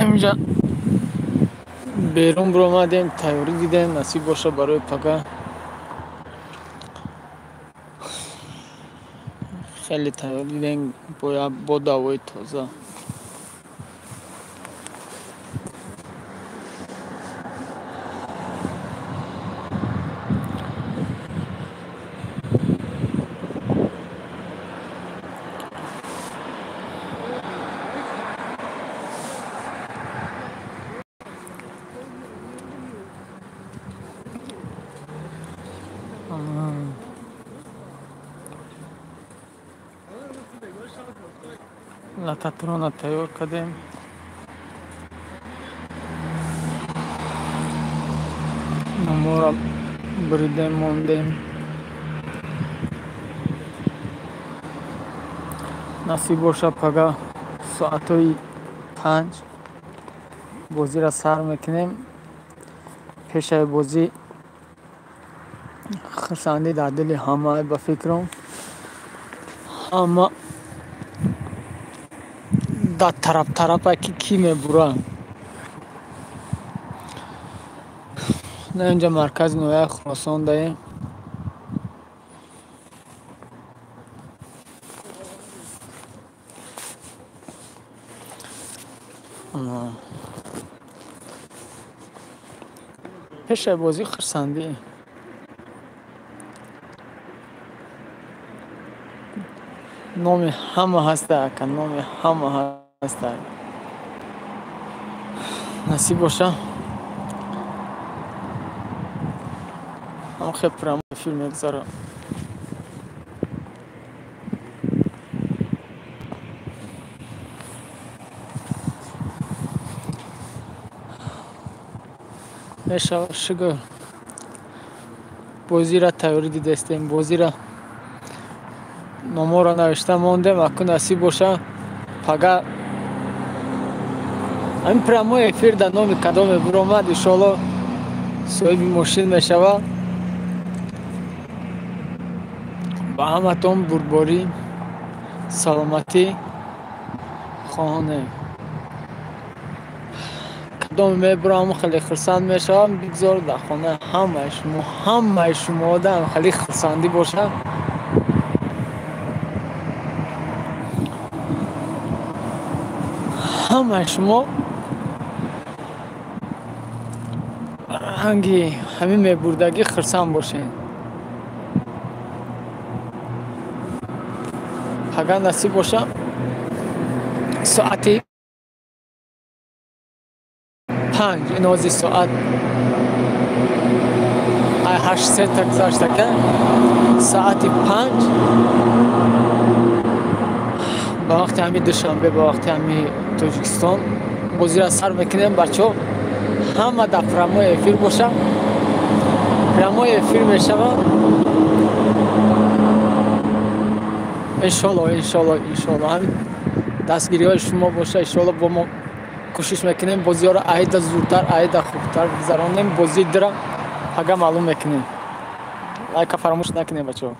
Инҷа берун биромадем, тайёрӣ дидем, насиб боша барои пага. Хеле тайёр дидем бо давои тоза. Лататрона тайёр кардем. Номора буридем, мондем. Насиб боша пага соатҳои 5 бозиро сар мекунем. Пешаи бозӣ хурсандӣ дар дили ҳама, ба фикрам ҳама дар тараф тарафа ки кӣ мебурад. На инҷа маркази ноҳияи Хуросон даем. Пешаи бозӣ хурсандӣ. Номи ҳама ҳаста, ака, номи ҳама ҳаста. Насиб боша. Ҳам хел прямой эфир мегузарад. Мешава, шукр. Бозиро тайёрӣ дидастем, бозиро номоро навишта мондем, аку насиб боша пага ҳамин прямой эфир дар номи кадоме биромад, иншоалло соҳиби мошин мешавад. Ба ҳаматон бурдборӣ, саломатӣ хоҳонем. Кадоме мебурам, хеле хурсанд мешавам. Бигзор дар хонаи ҳамаи шумо, ҳамаи шумо одам хеле хурсандӣ бошад. Ҳамаи шумо ранги ҳамин мебурдагӣ хурсанд бошед. Пага насиб боша соати 5, ин ҳозир соат 8:03 гузаштака, соати 5 ба вақти ҳамин Душанбе, ба вақти ҳамин Тоҷикистон бозиро сар мекунем. Бачаҳо ҳама дар прямой эфир бошанд. Прямой эфир мешавад. Иншоалло, иншоалло, иншоалло ҳамин дастгириҳои шумо боша, иншоалло бо мо кӯшиш мекунем бозиҳоро айда зудтар, айда хубтар гузаронем. Бозии дира пага маълум мекунем. Лайка фаромӯш накунем, бачаҳо.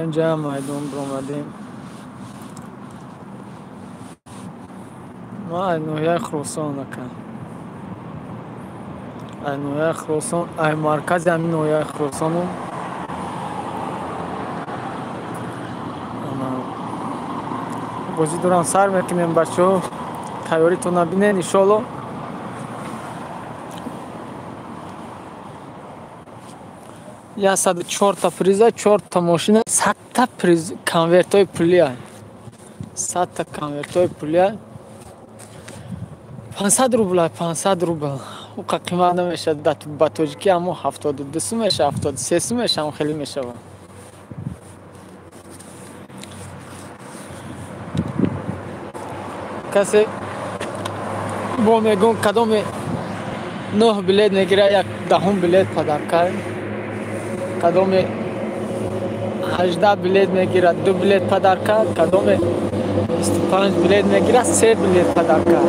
Инҷа майдон биромадем. Ма ай ноҳияи Хуросон, ака. Ай ноҳияи Хуросон, ай маркази ҳамин ноҳияи Хуросону. Бозӣ дорам сар мекунем, бачаҳо. Тайёритон набинед, иншоалло. 104 приза, 4 мошина, 100 приз, конвертҳои пулия. 100 конвертҳои пулия. 500 рубл, 500 рубл. Уқа қимат намешавад, ба тоҷикӣ ҳамо 72 сум мешавад, 73 сум мешавад, хеле мешавад. Касе бо мегӯм кадоме 9 билет мегирад, як даҳум билет падарка. Кадоме 18 билет мегирад, 2 билет падарка. Кадоме 25 билет мегирад, 3 билет подарка.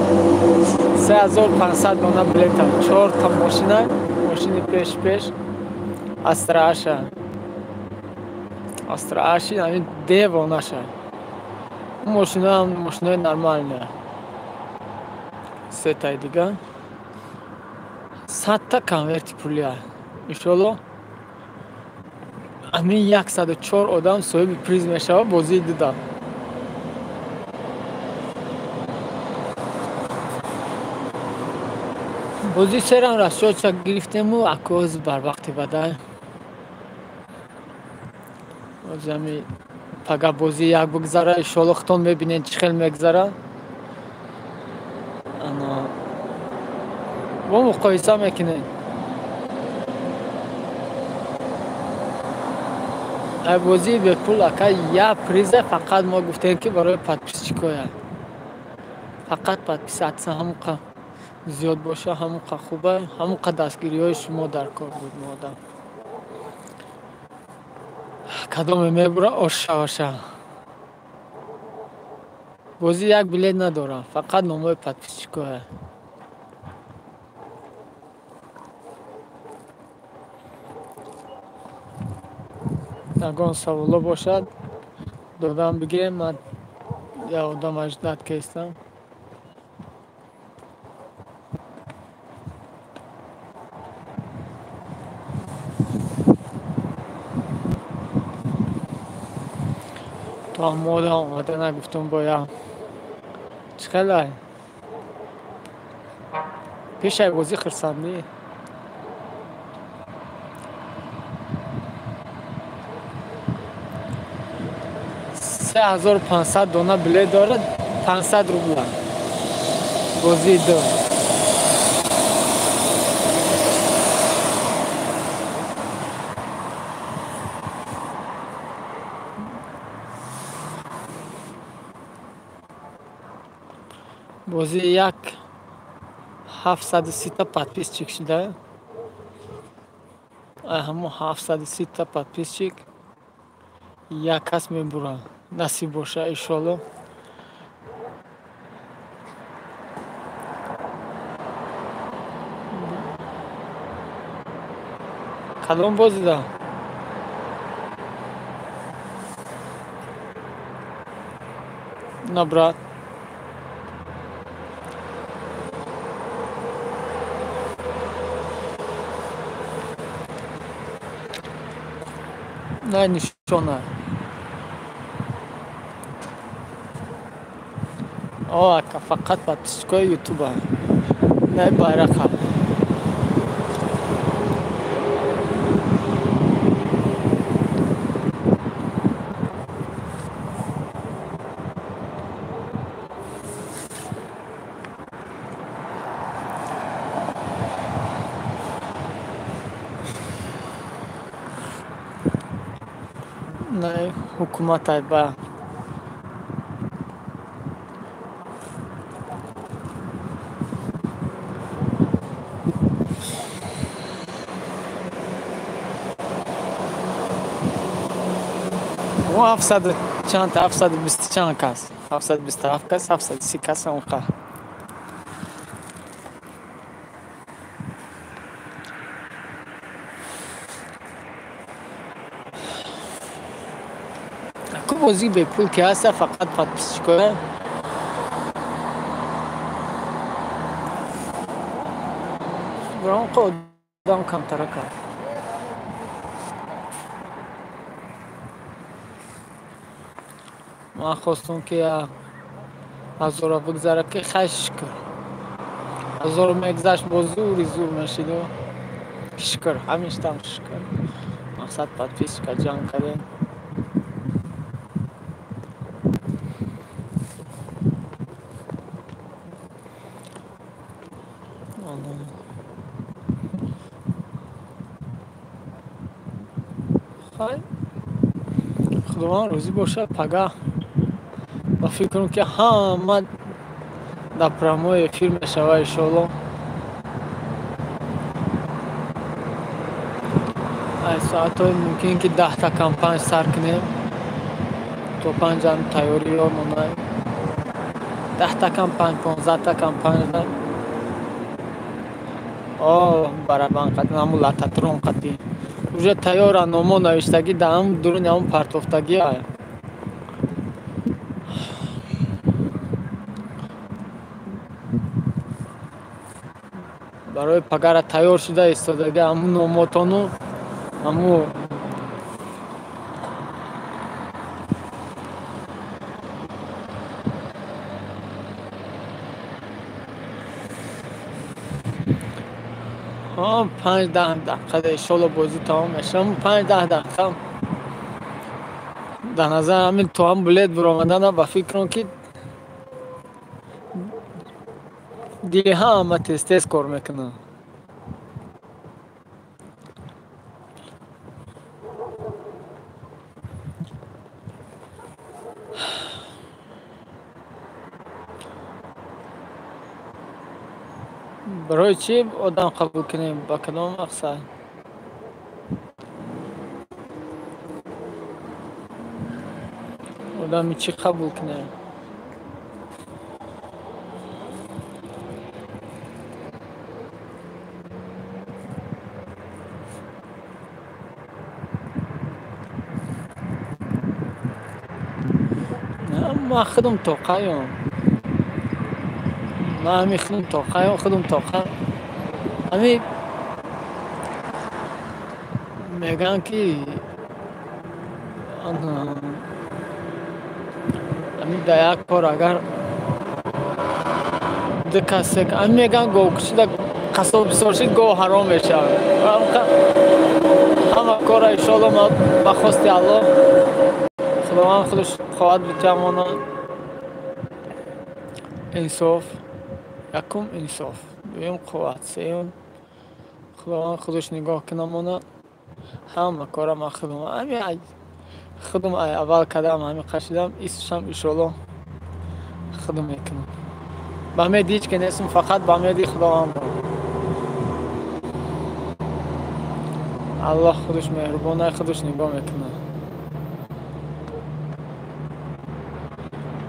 3500 дона билета, 4 та мошина, мошини пеш-пеш, Астра-Аша. Астра-Аши, ҳамин девонаша. Мошинаам мошинаи нормальная. Сетаи дига. 100 та конверти пулия. Иншолло ҳамин 104 одам соҳиби приз мешавад бозии дуда. Бозии серам расчётша гирифтему, акоз барвақти бадай. Ҳами пага бозӣ як бигзара, иншолло худтон мебинед чӣ хел мегзара. Бо муқоиса мекунед. Ай бозии бепул ака як приза фақат мо гуфтем ки барои подписчикоя. Фақат подписаться ҳамуқа зиёд боша, ҳамуқа хуба, ҳамуқа дастгириҳои шумо дар кор буд моодам. Кадоме мебура оша оша. Бозӣ як билет надорам, фақат номои подписчикоя. Ягон саволо бошад, додам бигирем, ман як одам аждат кестам. То омода омада нагуфтум боя. Чӣ хелай? Пешай бозӣ хурсандӣ? 3500 дона билет дорад, 500 рубла. Бозии ду. Бозии як 730 та подписчик шуда. Ҳамон 730 та подписчик як кас мебурад. Насиб боша иншолло. Кадом бозида? На, брат. На нишона. О, ака, фақат подписчикои ютуба. На байрақа. На ҳукуматай ба. 700 чанд, 720 чанд кас, 727 кас, 730 кас онқа. Ку бозии бепул ки ҳаста, фақат подписчикоя. Бронқо одам камтара кард. Ман хостум ки ҳазора бигзара, ки хай, шукр. Ҳазор мегзашт, бо зури зур мешиду. Шукр, ҳамиштам шукр. Мақсад подписчика ҷамъ кардем. Хай, Худованд розӣ бошад, пага ба фикрам ки ҳама дар прямой эфир мешавад иншоалло. Ай соатҳои мумкин ки 10-та кам 5 сар кунем, то 5 ам тайёриё монад. 10 компания, 15 компания. О, барабан қати, ҳамун лататрон қати. Уже тайёра номо навиштагӣ дар ҳамун дуруни ҳамун партофтагӣ. Барои пагара тайёр шуда истодаги ҳамун номотону ҳамун 5-10 дақиқа иншолло бозӣ тамом мешавад. 5-10 дақиқа дар назар ҳамин то ҳам билет баромадана ба фикрам ки дили ҳама тез-тез кор мекунад. Барои чӣ одам қабул кунем? Ба кадом мақсад? Одами чӣ қабул кунем? Ман худам тоқаём. Ман ҳамин худам тоқаём, худам тоқа. Ҳамин мегӯянд ки ҳамин дар як кор агар ду кас се ҳамин мегӯянд говкушида қассоб бисёр шид, гов ҳаром мешавад. Ҳама корро иншоалло ман ба хости Аллоҳ Худованд худаш хоҳад битавонад. Инсоф, якум инсоф, дуюм қувват, сеюм Худованд худаш нигоҳ кунамона. Ҳама кора ман худам ҳамин худам аввал кардам, ҳамин қашидам, исшам иншоалло худам мекунам. Ба умеди ҳеҷ ки нестам, фақат ба умеди Худованд. Аллоҳ худаш меҳрубон, худаш нигоҳ мекунад.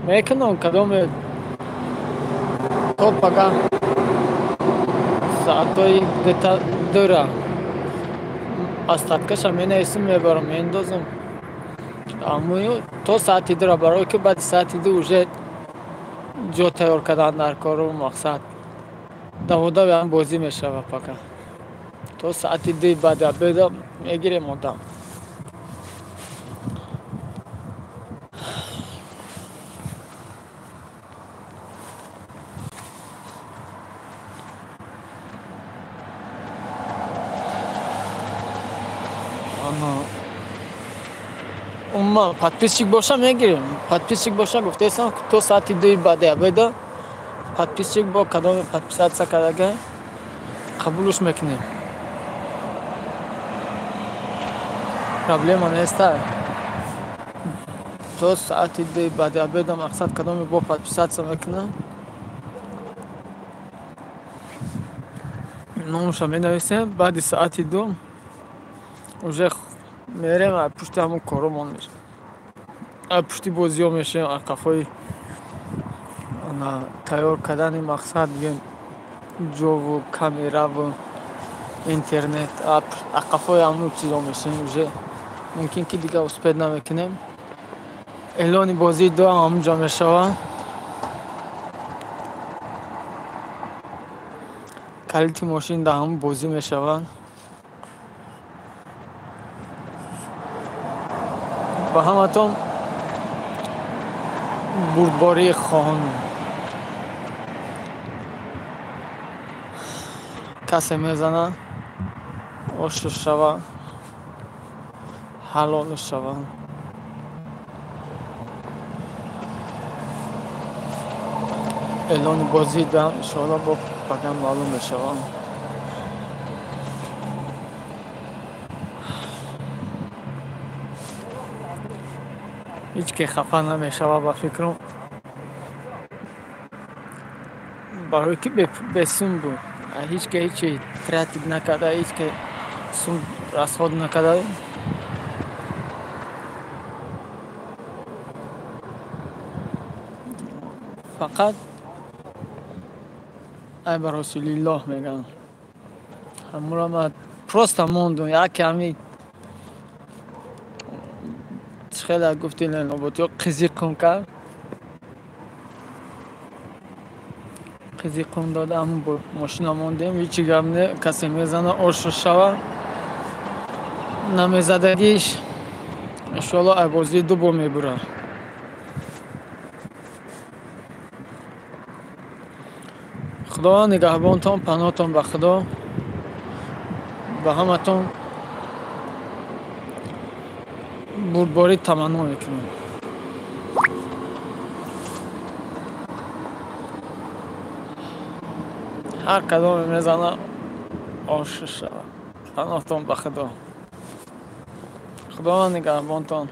Мекунам кадоме то пага соатҳои дура остаткаша менависам, мебарам, меандозам. Аммо то соати дура, барое ки баъди соати ду уже ҷо тайёр кардан дар кору мақсад даводави ҳам бозӣ мешавад пага. То соати дуи баъди обеда мегирем одам. Умуман подписчик боша мегирем. Подписчик боша гуфтаистам то соати дуи баъди обеда подписчик бо кадоме подписатсия кардага қабулш мекунем. Проблема неста. То соати дуи баъди обеда мақсад кадоме бо подписатсия мекунам. Номуша менависем, баъди соати ду уже мерем, аз пушти ҳамон коромон мешавем. Аз пушти бозиҳо мешавем, аз қафои тайёр кардани мақсад бигем ҷову камераву интернет, аз қафои ҳамон чизо мешавем. Уже мумкин ки дигар успед намекунем. Эълони бозии ду ҳам ҳамонҷо мешавад. Калити мошин дар ҳамон бозӣ мешавад. Ба ҳаматон бурдборӣ хоҳам. Касе мезанад, ошуш шавад, ҳалолш шавад. Эълони бозӣ дам иншоалло бо паган маълум мешавад. Ҳеҷ ки хафа намешавад ба фикрам, барое ки бесум буд. Ҳеҷ ки ҳеҷи тратид накарда, ҳеҷ ки сум расход накарда. Фақат ай ба Расулиллоҳ мегӯям. Ҳамура ма просто мондум, яке ҳами хеле гуфти Леноботиё қизиқум кард. Қизиқум дода, ҳамун бо мошина мондем, ҳичи гап не, касе мезана ошу шава. Намезадагиш иншоалло ай бозии ду бор мебурад. Худованд нигаҳбонтон, паноҳтон ба Худо, ба ҳаматон бурдборӣ таманно мекунам. Ҳар кадоме мезана ошу шава. Паноҳтон ба Худо. Худованд нигаҳбонтон.